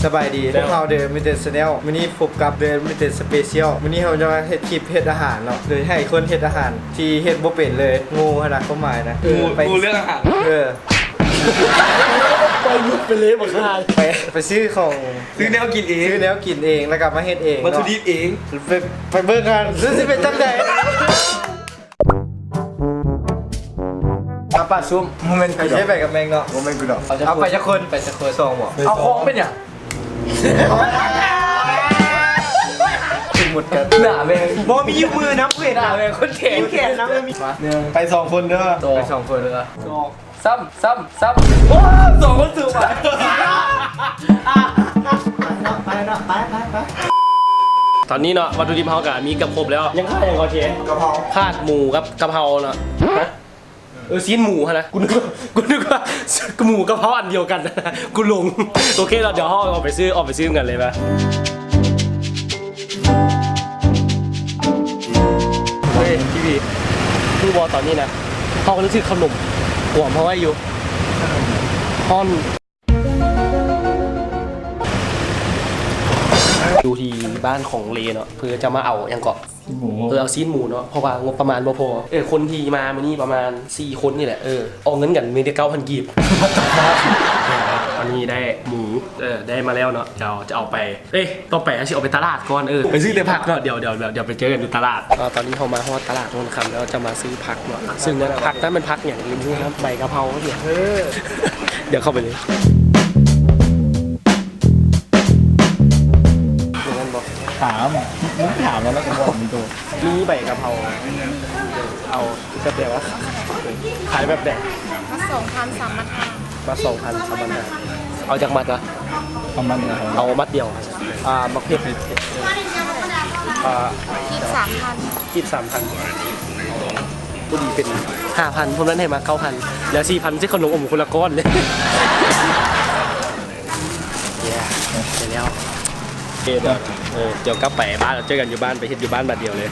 ສະບາຍດີ ພວກເຮົາເດີມິເຕສະແນວ ມື້ນີ້ພົບກັບເດີມິເຕສະເປຊຽວ ມື້ນີ້ເຮົາຈະມາເຮັດຄລິບເຮັດອາຫານເນາະ ໂດຍໃຫ້ຄົນເຮັດອາຫານທີ່ເຮັດບໍ່ເປັນເລີຍ ໂງ່ຫັ້ນນະ ຄວາມໝາຍນະ ເອີ ໄປ ໂງ່ເລື່ອງອາຫານ ເອີ ໄປຢຸດໄປເລບັກຫ່າ ໄປ ໄປຊື້ຂອງ ຊື້ແນວກິນເອງ ຊື້ແນວກິນເອງ ແລ້ວກໍມາເຮັດເອງ ວັດຖຸດິບເອງ ໄປ ໄປເບິ່ງກັນ ຊິເປັນຈັ່ງໃດ? ມາປາດຊຸມ ບໍ່ແມ່ນ ໃຜຊິໄປກັບແມັກເນາະ ບໍ່ແມ່ນກູດອກ ເອົາໄປຈັກຄົນ ໄປຈັກຄົນ ສອງບໍ່ ເອົາຂອງເປັນຫຍັງ ເປັນໝົດກັນ ໜ້າແມ່ງ ບໍ່ມີຢູ່ມືນຳ ເຫັນໜ້າແມ່ງ ຄົນແຂງ ແຂນນຳ ໜຶ່ງ ໄປສອງຄົນເດີ ໄປສອງຄົນເດີ ສອງ ຊ້ຳ ຊ້ຳ ຊ້ຳ ໂອ້ ສອງຄົນສູງວ່ະ ໄປເນາະ ໄປ ໄປ ໄປ ຕອນນີ້ເນາະ ວັດຖຸດິບເຮົາກະມີເກືອບຄົບແລ້ວ ຍັງຂາດຫຍັງກໍເຊ ກະເພົາ ຂາດໝູກັບກະເພົາເນາະ ຮະ ເອີ ຊີ້ນໝູຫັ້ນນະ ກູນຶກວ່າ ກູນຶກວ່າໝູກະເພົາອັນດຽວກັນ ກູຫຼົງ ໂອເຄເນາະ ດຽວເຮົາອອກໄປຊື້ ອອກໄປຊື້ກັນເລີຍມາ. ເຮີ້ຍ ພີ່ບີ ຮູ້ບໍ່ຕອນນີ້ນະ ເຮົາກຳລັງຊື້ເຂົ້າໜົມກວມເຮົາໄວ້ຢູ່ ຮ້ອນ ຢູ່ທີ່ບ້ານຂອງເລເນາະ ເພື່ອຈະມາເອົາຫຍັງເກາະ ຊີ້ນໝູ ເອີ ເອົາຊີ້ນໝູເນາະ ເພາະວ່າງົບປະມານບໍ່ພໍ ເອີ ຄົນທີ່ມາມື້ນີ້ປະມານສີ່ຄົນນີ້ແຫຼະ ເອີ ອອກເງິນກັນມີແຕ່ເກົ້າພັນກີບ ອັນນີ້ໄດ້ໝູ ເອີ ໄດ້ມາແລ້ວເນາະ ດຽວຈະເອົາໄປ ເອີ ຕໍ່ໄປເຮົາຊິອອກໄປຕະຫຼາດກ່ອນ ເອີ ໄປຊື້ແຕ່ຜັກເນາະ ດຽວ ດຽວ ດຽວ ດຽວໄປເຈີກັນຢູ່ຕະຫຼາດ ເອີ ຕອນນີ້ເຮົາມາຮອດຕະຫຼາດໂຮນຄຳແລ້ວ ຈະມາຊື້ຜັກເນາະ ຊຶ່ງນັ້ນ ຜັກນັ້ນແມ່ນຜັກຫຍັງ ລືມຊື່ນຳ ໃບກະເພົາເນາະ ເອີ ດຽວເຂົ້າໄປເລີຍ ແມ່ນບໍ່? ຖາມ ມຶງຖາມແລ້ວ ແລ້ວກໍບອກມັນໂຕ ມີໃບກະເພົາ ເອົາ ແບບໃດວະ? ຂາຍແບບໃດ? ມັດສອງພັນ ສາມພັນຫ້າ ມັດສອງພັນ ສາມພັນຫ້າ ເອົາຈັກມັດວະ? ເອົາມັດດຽວ ເອົາມັດດຽວ ອ່າ ໝາກເຜັດ ອ່າ ຂີດສາມພັນ ຂີດສາມພັນ ພໍດີເປັນຫ້າພັນ ພວກນັ້ນໃຫ້ມາເກົ້າພັນ ແລ້ວສີ່ພັນຊື້ເຂົ້າໜົມອົມຄົນລະກ້ອນເລີຍ. ເຢ້ ໄປແລ້ວ ໂອເຄເນາະ ເອີ ດຽວກັບໄປບ້ານ ເຈີກັນຢູ່ບ້ານ ໄປເຮັດຢູ່ບ້ານບາດດຽວເລີຍ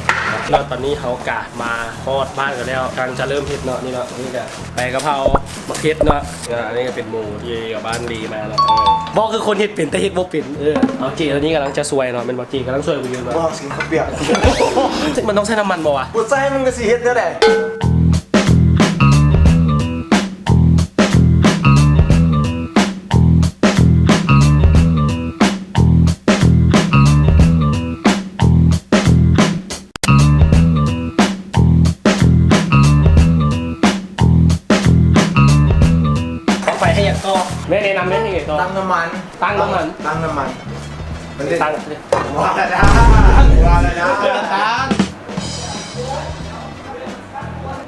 ເນາະ ຕອນນີ້ເຮົາກະມາຮອດບ້ານກັນແລ້ວ ກຳລັງຈະເລີ່ມເຮັດເນາະ ນີ້ເນາະ ນີ້ກະໃບກະເພົາ ໝາກເຜັດເນາະ ອາ ອັນນີ້ກະເປັນໝູທີ່ເອົາບ້ານລີມາເນາະ ເອີ ເວົ້າຄືຄົນເຮັດເປັນ ແຕ່ເຮັດບໍ່ເປັນ ເອີ ເອົາ ເຈ ຕອນນີ້ກຳລັງຈະຊ່ວຍເນາະ ແມ່ນບໍ່ ເຈ ກຳລັງຊ່ວຍກູຢູ່ເນາະ ບໍ່ ຊິເຂົ້າປຽກ ມັນຕ້ອງໃຊ້ນ້ຳມັນບໍ່ວະ? ບໍ່ໃຊ້ ມັນກະຊິເຮັດແນວໃດ? ຕໍ່ໄປເຮັດຫຍັງຕໍ່? ແມ່ແນະນຳແມ່ເຮັດຫຍັງຕໍ່? ຕັ້ງນ້ຳມັນ ຕັ້ງນ້ຳມັນ ຕັ້ງນ້ຳມັນ ຕັ້ງ ວ່າແລ້ວນະ ວ່າແລ້ວນະ ຕັ້ງ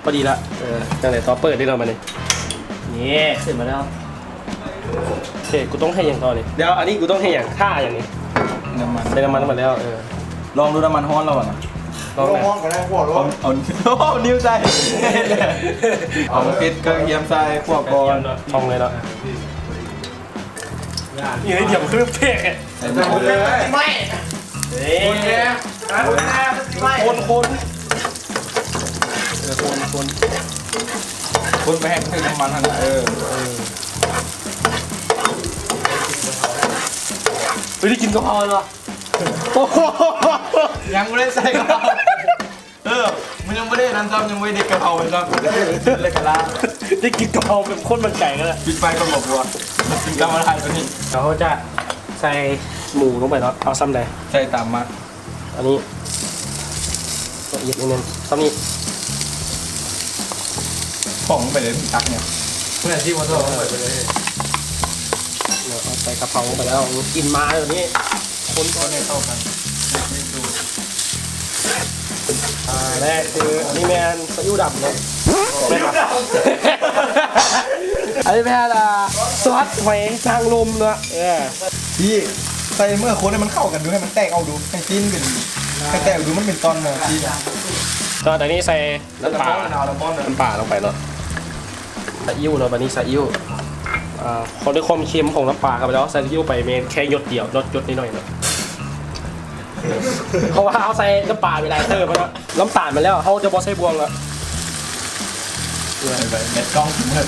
ພໍດີລະ ເອີ ຈັ່ງໃດຕໍ່ ເປີດໄດ້ເນາະບາດນີ້ ນີ້ ຂຶ້ນມາແລ້ວ ໂອເຄ ກູຕ້ອງເຮັດຫຍັງຕໍ່ນີ້? ດຽວ ອັນນີ້ກູຕ້ອງເຮັດຫຍັງ? ຖ້າຫຍັງນີ້? ນ້ຳມັນ ໃສ່ນ້ຳມັນມາແລ້ວ ເອີ ລອງດູ ນ້ຳມັນຮ້ອນແລ້ວບໍ່ນະ? ລອງ ລອງ ລອງ ເອົາ ເອົາ ເອົານິ້ວໃສ່ ເອົາເຜັດກະກຽມໃສ່ ຂົ້ວກ່ອນ ລອງເລີຍເນາະ ນີ້ ດຽວຄືເພກ ໃສ່ໝົດເລີຍ ໄໝ້ ຄົນແນ່ ຄົນ ຄົນ ເອີ ຄົນ ຄົນ ຄົນໄປໃຫ້ມັນຖືກນ້ຳມັນຫັ້ນນະ ເອີ ເອີ ໄດ້ກິນກະເພົາເນາະ ໂອ້ໂຫ ຍັງບໍ່ໄດ້ໃສ່ກະເພົາ ເອີ ມັນຍັງບໍ່ໄດ້ນັ້ນຊ້ຳ ຍັງບໍ່ໄດ້ເດັດກະເພົາໄປຊ້ຳ ເລີຍກະລາ ໄດ້ກິນກະເພົາແບບໂຄດໝັ້ນໃຈກັນລະ ປິດໄຟກ່ອນບໍ່? ເພາະວ່າມັນເປັນການມາຖ່າຍຕົວນີ້ ແລ້ວເຮົາຈະໃສ່ໝູລົງໄປເນາະ ເອົາຊ້ຳໃດ ໃສ່ຕາມມັກ ອັນນີ້ລະອຽດນິດໜຶ່ງ ຊ້ຳນີ້ ຂອງໄປເລີຍ ຕັກນີ້ ເພື່ອທີ່ວ່າເຮົາເອົາໄປເລີຍ ເອົາໃສ່ກະເພົາລົງໄປແລ້ວ ກິນມາແບບນີ້ ຄົນ ຄົນໃຫ້ເຂົ້າກັນ ອ່າ ແລະຄືອັນນີ້ແມ່ນຊີອິ້ວດຳເນາະ ແມ່ນບໍ່ ອັນນີ້ແມ່ນ ອ່າ ຊອດຫອຍນາງລົມເນາະ ເອີ ທີ່ໃສ່ເມື່ອຄົນໃຫ້ມັນເຂົ້າກັນດູ ໃຫ້ມັນແຕກອອກດູ ໃຫ້ຊີ້ນເປັນ ໃຫ້ແຕກອອກດູ ມັນເປັນຕອນຊີ້ນ ຕອນນີ້ໃສ່ ນ້ຳປາ ນ້ຳປາລົງໄປເນາະ ຊາອິ້ວເນາະ ບາດນີ້ຊາອິ້ວ ອ່າ ເພາະດ້ວຍຄວາມເຄັມຂອງນ້ຳປາເຂົ້າໄປແລ້ວ ໃສ່ຊາອິ້ວໄປແມ່ນແຄ່ຢົດດຽວ ຢົດ ຢົດໜ້ອຍໆເນາະ ເພາະວ່າເຮົາໃສ່ນ້ຳປາໄປຫຼາຍເຕີບແລ້ວເນາະ ນ້ຳຕານມາແລ້ວ ເຮົາຈະບໍ່ໃສ່ບວງລະ ແມ່ນກ້ອງກິນເລີຍ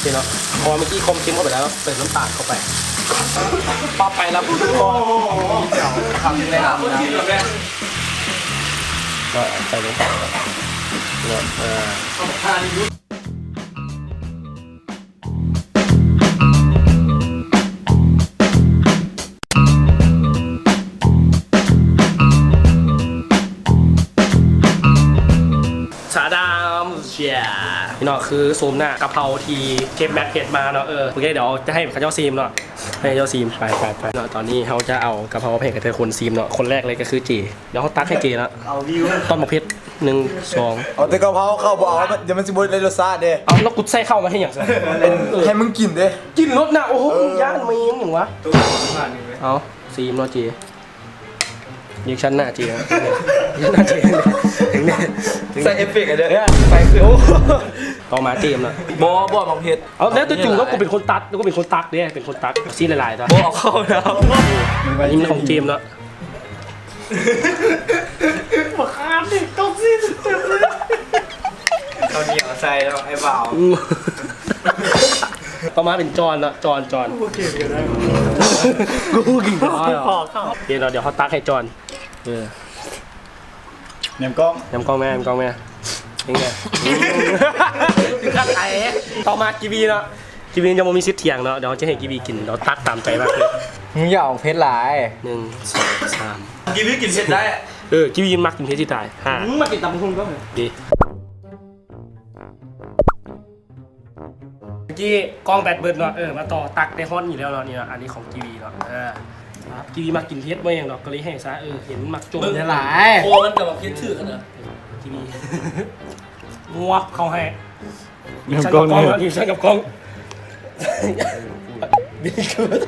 ນີ້ເນາະ ເພາະວ່າເມື່ອກີ້ຄວາມເຄັມເຂົ້າໄປແລ້ວເນາະ ເຕີມນ້ຳຕານເຂົ້າໄປ ປັບໄປແລ້ວ ຄຳແລກເນາະ ກໍໃສ່ລົງໄປເນາະ ເອີ. ຊາດາມ ເຊຍ ພີ່ນ້ອງ ຄືໂສມໜ້າກະເພົາທີ່ເຊຟແມັກເຮັດມາເນາະ ເອີ ໂອເຄ ດຽວຈະໃຫ້ເຂົາເຈົ້າຊີມເນາະ ໃຫ້ເຂົາເຈົ້າຊີມ ໄປ ໄປ ໄປເນາະ ຕອນນີ້ເຮົາຈະເອົາກະເພົາໄປໃຫ້ກະເທີຍຄົນຊີມເນາະ ຄົນແລກເລີຍກໍຄືເຈ ດຽວເຮົາຕັກໃຫ້ເຈເນາະ ເອົາວິວ ຕ້ອນໝາກເຜັດ ໜຶ່ງ ສອງ ເອົາແຕ່ກະເພົາ ເຂົ້າບໍ່ເອົາ ດຽວມັນຊິບໍ່ໄດ້ລົດຊາດເດ້ ເອົາ ແລ້ວກູໃສ່ເຂົ້າມາເຮັດຫຍັງຊັ້ນ ໃຫ້ ເອີ ໃຫ້ມຶງກິນເດ້ ກິນໂລດນະ ໂອ້ໂຫ ຢ້ານແມ່ງຫຍັງວະ ເອົາ ຊີມເນາະເຈ ຣີແອັກຊັນໜ້າເຈ ເອີ ໃສ່ເອັບເຟັກເດີ ໄປຄື ໂອ້ ຕໍ່ມາເຈມເນາະ ບໍ່ ບໍ່ໝາກເຜັດ ເອົາ ແລ້ວແຕ່ຈູ ແລ້ວກູເປັນຄົນຕັກ ແລ້ວກູເປັນຄົນຕັກເດ້ ເປັນຄົນຕັກ ຊີ້ຫຼາຍໆ ບໍ່ເອົາເຂົ້າແລ້ວ ອັນນີ້ຂອງເຈມເນາະ ບໍ່ຂາດນີ້ ຕ້ອງຊີ້ ເຂົ້າໜຽວໃສ່ແລ້ວ ໄອ້ບ່າວ ອືມ ຕໍ່ມາເປັນຈອນເນາະ ຈອນ ຈອນ ບໍ່ເກັ່ງກໍໄດ້ ກູກິນກໍໄດ້ ພໍເຂົ້າ ໂອເຄເນາະ ດຽວເຮົາຕັກໃຫ້ຈອນ ເອີ ແນມກ້ອງ ແນມກ້ອງແມ່ ແນມກ້ອງແມ່ ເປັນໄງ ເປັນຄັກໄອ ຕໍ່ມາກີວີເນາະ ກີວີຈະບໍ່ມີສິດຖຽງເນາະ ດຽວເຮົາຈະໃຫ້ກີວີກິນ ດຽວຕັກຕາມໃຈມາກເລີຍ ມຶງຢ່າເອົາເຜັດຫຼາຍ ໜຶ່ງ ສອງ ສາມ ກີວີກິນເຜັດໄດ້ ເອີ ກີວີມັກກິນເຜັດຊິຕາຍ ຫ້າ ມຶງມາກິນຕຳບັກຫຸ່ງກໍ ດີ ເມື່ອກີ້ກ້ອງແບັດເບິດເນາະ ເອີ ມາຕໍ່ ຕັກໄດ້ຮອດນີ້ແລ້ວເນາະ ນີ້ເນາະ ອັນນີ້ຂອງກີວີເນາະ ເອີ ກີວີມັກກິນເຜັດບໍ່ຫຍັງດອກ ກໍເລີຍໃຫ້ຊະ ເອີ ເຫັນມັກຈົ່ມຫຼາຍ ຄົວມັນກໍບັກເຜັດຖືກຫັ້ນນະ ເອີ ກີວີ ງວບເຂົ້າໃຫ້ ແນມກ້ອງ ອີກຊັ້ນກັບກ້ອງ ອີກຊັ້ນກັບກ້ອງ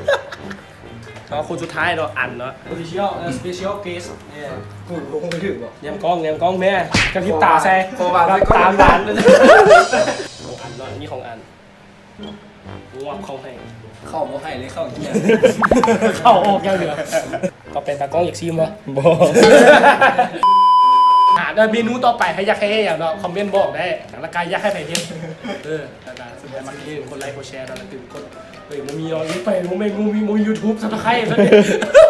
ເອົາຄົນສຸດທ້າຍເນາະ ອັນເນາະ ສະເປເຊຍ ເອີ ສະເປເຊຍເກສ ເອີ ກູລົງໄປຖືກບໍ່ ແນມກ້ອງ ແນມກ້ອງແມ່ ກະພິບຕາໃສ່ ຕາຫວານ ອັນເນາະ ນີ້ຂອງອັນ ງວບເຂົ້າໃຫ້ ເຂົ້າບໍ່ໃຫ້ເລີຍ ເຂົ້າເຫຍ ເຂົ້າອອກຢ່າງດຽວ ຕໍ່ໄປຕາກ້ອງຢາກຊີມບໍ່? ບໍ່ ອ່າ ແລ້ວເມນູຕໍ່ໄປໃຜຢາກໃຫ້ເຮັດຫຍັງເນາະ ຄອມເມັນບອກໄດ້ ແລ້ວກະຢາກໃຫ້ໃຜເຮັດ ເອີ ແລ້ວກະສຸດທ້າຍມັກເຮັດ ກົດໄລກ໌ ກົດແຊ ແລ້ວກະຕື່ມກົດ ເອີ ບໍ່ມີເນາະ ໄປ ບໍ່ມີ ບໍ່ມີ ບໍ່ມີຢູທູບ ຊັບສະໄຄຣບ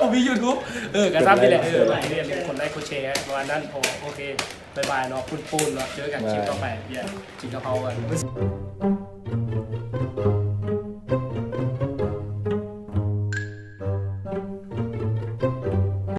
ບໍ່ມີຢູທູບ ເອີ ກະຊ້ຳນີ້ແຫຼະ ເອີ ກະຢ່າລືມກົດໄລກ໌ ກົດແຊ ປະມານນັ້ນ ໂອເຄ ບາຍບາຍເນາະ ປຸ້ນໆ ເນາະ ເຈີກັນຄລິບຕໍ່ໄປ ກິນກະເພົາກັນ.